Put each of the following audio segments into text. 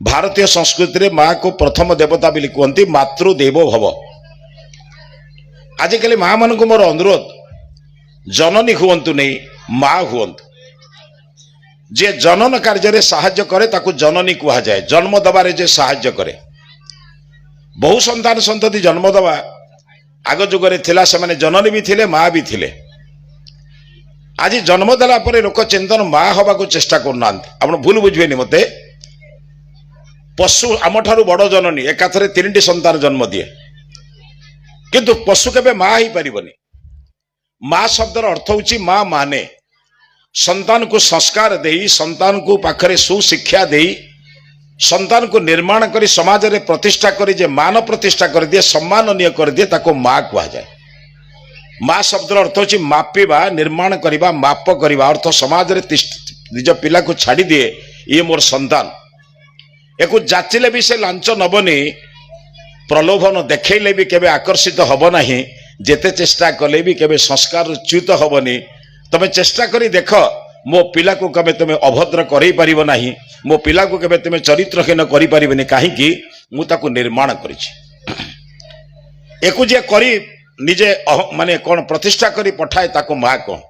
ଭାରତୀୟ ସଂସ୍କୃତିରେ ମାଆକୁ ପ୍ରଥମ ଦେବତା ବୋଲି କୁହନ୍ତି, ମାତୃଦେବ ଭବ। ଆଜିକାଲି ମା ମାନଙ୍କୁ ମୋର ଅନୁରୋଧ, ଜନନୀ ହୁଅନ୍ତୁ ନେଇ, ମା ହୁଅନ୍ତୁ। ଯିଏ ଜନନ କାର୍ଯ୍ୟରେ ସାହାଯ୍ୟ କରେ ତାକୁ ଜନନୀ କୁହାଯାଏ। ଜନ୍ମ ଦେବାରେ ଯେ ସାହାଯ୍ୟ କରେ, ବହୁ ସନ୍ତାନ ସନ୍ତତି ଜନ୍ମ ଦେବା ଆଗ ଯୁଗରେ ଥିଲା, ସେମାନେ ଜନନୀ ବି ଥିଲେ, ମା ବି ଥିଲେ। ଆଜି ଜନ୍ମ ଦେଲା ପରେ ଲୋକ ଚିନ୍ତନ ମା ହବାକୁ ଚେଷ୍ଟା କରୁନାହାନ୍ତି। ଆପଣ ଭୁଲ ବୁଝିବେନି ମତେ। ପଶୁ ଆମଠାରୁ ବଡ଼ ଜନନୀ, ଏକାଥରେ ତିନିଟି ସନ୍ତାନ ଜନ୍ମ ଦିଏ, କିନ୍ତୁ ପଶୁ କେବେ ମା ହେଇପାରିବନି। ମା ଶବ୍ଦର ଅର୍ଥ ହେଉଛି ମା ମାନେ ସନ୍ତାନକୁ ସଂସ୍କାର ଦେଇ, ସନ୍ତାନକୁ ପାଖରେ ସୁଶିକ୍ଷା ଦେଇ, ସନ୍ତାନକୁ ନିର୍ମାଣ କରି ସମାଜରେ ପ୍ରତିଷ୍ଠା କରି, ଯେ ମାନ ପ୍ରତିଷ୍ଠା କରିଦିଏ, ସମ୍ମାନନୀୟ କରିଦିଏ, ତାକୁ ମା କୁହାଯାଏ। ମା ଶବ୍ଦର ଅର୍ଥ ହେଉଛି ମାପିବା, ନିର୍ମାଣ କରିବା, ମାପ କରିବା। ଅର୍ଥ ସମାଜରେ ନିଜ ପିଲାକୁ ଛାଡ଼ିଦିଏ, ଇଏ ମୋର ସନ୍ତାନ। ଏକୁ ଯାଚିଲେ ବି ସେ ଲାଞ୍ଚ ନବନି, ପ୍ରଲୋଭନ ଦେଖେଇଲେ ବି କେବେ ଆକର୍ଷିତ ହବ ନାହିଁ, ଯେତେ ଚେଷ୍ଟା କଲେ ବି କେବେ ସଂସ୍କାରରୁ ଚ୍ୟୁତ ହବନି। ତମେ ଚେଷ୍ଟା କରି ଦେଖ, ମୋ ପିଲାକୁ କେବେ ତୁମେ ଅଭଦ୍ର କରେଇ ପାରିବ ନାହିଁ, ମୋ ପିଲାକୁ କେବେ ତୁମେ ଚରିତ୍ରହୀନ କରିପାରିବନି। କାହିଁକି? ମୁଁ ତାକୁ ନିର୍ମାଣ କରିଛି। ଏକୁ ଯିଏ କରି ନିଜେ ମାନେ କ'ଣ ପ୍ରତିଷ୍ଠା କରି ପଠାଏ, ତାକୁ ମା କହନ୍ତି।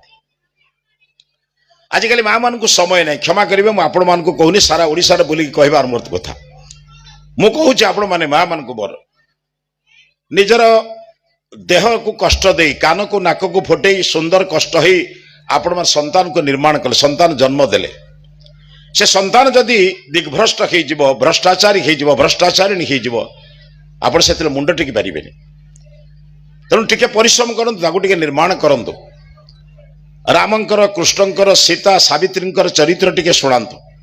ଆଜିକାଲି ମା ମାନଙ୍କୁ ସମୟ ନାହିଁ। କ୍ଷମା କରିବେ, ମୁଁ ଆପଣମାନଙ୍କୁ କହୁନି, ସାରା ଓଡ଼ିଶାରେ ବୁଲିକି କହିବାର ମୋର କଥା। ମୁଁ କହୁଛି ଆପଣମାନେ ମା ମାନଙ୍କୁ, ମୋର ନିଜର ଦେହକୁ କଷ୍ଟ ଦେଇ, କାନକୁ ନାକକୁ ଫୁଟେଇ, ସୁନ୍ଦର କଷ୍ଟ ହେଇ ଆପଣମାନେ ସନ୍ତାନକୁ ନିର୍ମାଣ କଲେ, ସନ୍ତାନ ଜନ୍ମ ଦେଲେ। ସେ ସନ୍ତାନ ଯଦି ଦିଗ୍ଭ୍ରଷ୍ଟ ହେଇଯିବ, ଭ୍ରଷ୍ଟାଚାରୀ ହେଇଯିବ, ଭ୍ରଷ୍ଟାଚାରିଣୀ ହେଇଯିବ, ଆପଣ ସେଥିରେ ମୁଣ୍ଡ ଟେକି ପାରିବେନି। ତେଣୁ ଟିକେ ପରିଶ୍ରମ କରନ୍ତୁ, ତାକୁ ଟିକେ ନିର୍ମାଣ କରନ୍ତୁ। ରାମଙ୍କର, କୃଷ୍ଣଙ୍କର, ସୀତା, ସାବିତ୍ରୀଙ୍କର ଚରିତ୍ର ଟିକେ ଶୁଣାନ୍ତୁ।